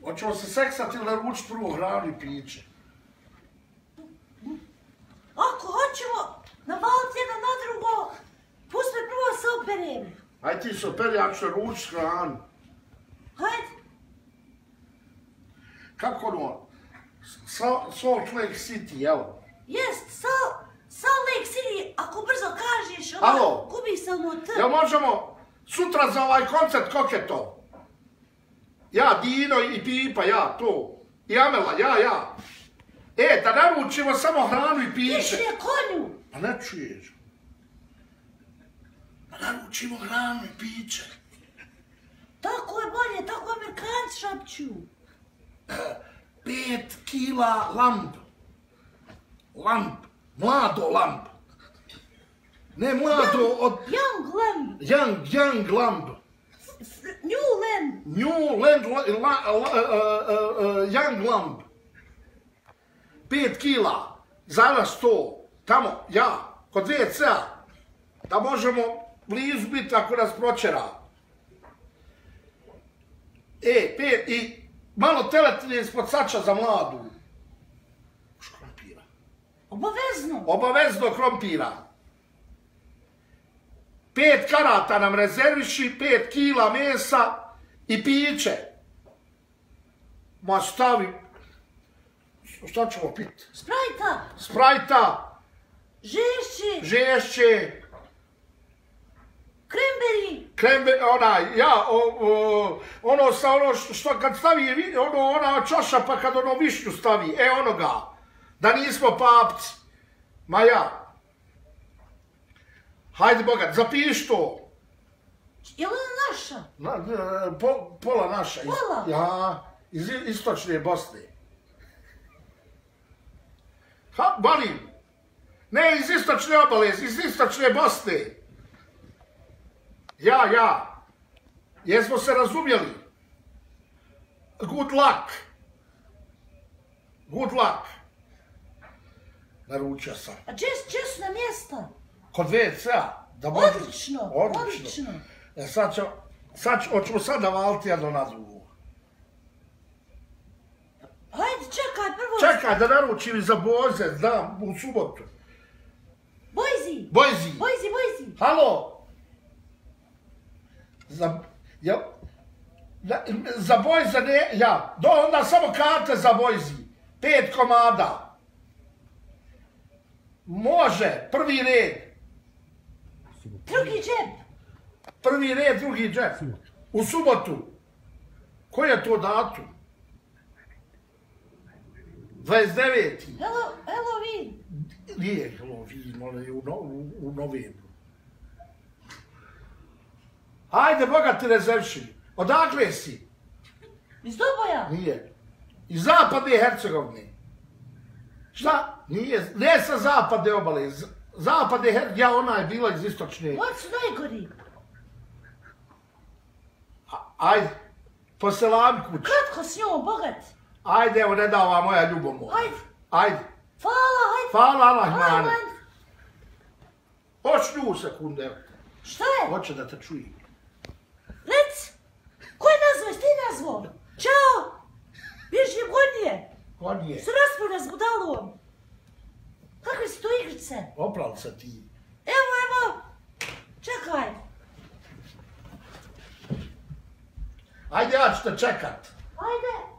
Hoćemo se seksati ili naručiti prvo hranu i piće? Ako hoćemo navaliti jedno na drugo, pusti me prvo se operem. Aj ti se operi, ja ću naručiti hranu. Hajde. Kako ono? Salt Lake City, evo. Jest, Salt Lake City, ako brzo kažeš, Alo? gubi se ono T. Jel možemo sutra za ovaj koncert Koketo? Ja, Dino i Pipa, ja, to. I Amela, ja. Da naručimo samo hranu i piće. Tiši je konju. Pa ne čuješ. Pa naručimo hranu i piće. Tako je bolje, tako Amerikanci šapću. 5 kila lamb. Mlado lamb. Ne mlado od... Young lamb. Young lamb. New lamb. Young lamb. 5 kila. Zaraz to. Tamo, ja, kod WC-a. Da možemo blizu biti ako nas pročera. 5 i malo teletine ispod sača za mladu. Krompira. Obavezno krompira. 5 karata nam rezerviši, 5 kila mesa i piće. Ma stavi. Šta ćemo piti? Sprajta. Žešće. Kremberi, ono što kad stavi, ona čaša pa kad ono višnju stavi, onoga, da nismo papci, ma ja. Hajde bogat, zapiš to. Je li ona naša? Pola naša. Pola? Ja, iz istočne Bosne. Balim, ne iz istočne obale, iz istočne Bosne. Ja. Jesmo se razumjeli? Good luck. Naručio sam. A gdje su na mjesta? Kod WC-a. Odlično. Hoćemo sad navaliti jedno na drugo. Hajde, čekaj prvo. Čekaj da naručim za Boze, znam, u subotu. Bojzi. Halo. Za Bojze ne, ja. Onda samo karte za Bojzi. 5 komada. Može, prvi red. Drugi džep. Prvi red, drugi džep. U subotu. Koji je to datum? 29. Halloween. Nije Halloween, ono je u novembru. Ajde, Boga ti rezervši. Odakle si? Iz Doboja. Nije. Iz zapadne Hercegovine. Šta? Nije. Ne sa zapadne obale. Zapadne Hercegovine, ja ona je bila iz istočne. Oni su najgori. Ajde. Poselami kući. Kratko s njom, bogat. Ajde, evo ne da ova moja ljubomora. Ajde. Hvala. Hvala, Allah. Hoć nju sekunde. Šta je? Hoće da te čuje. Rec! Ko je nazvao? Jesi ti nazvao? Ćao! Bježi gonije! Se raspravlja s budalom! Kakve si to igrice? Oprali se ti. Evo! Čekaj! Ajde, ja ću te čekat. Ajde!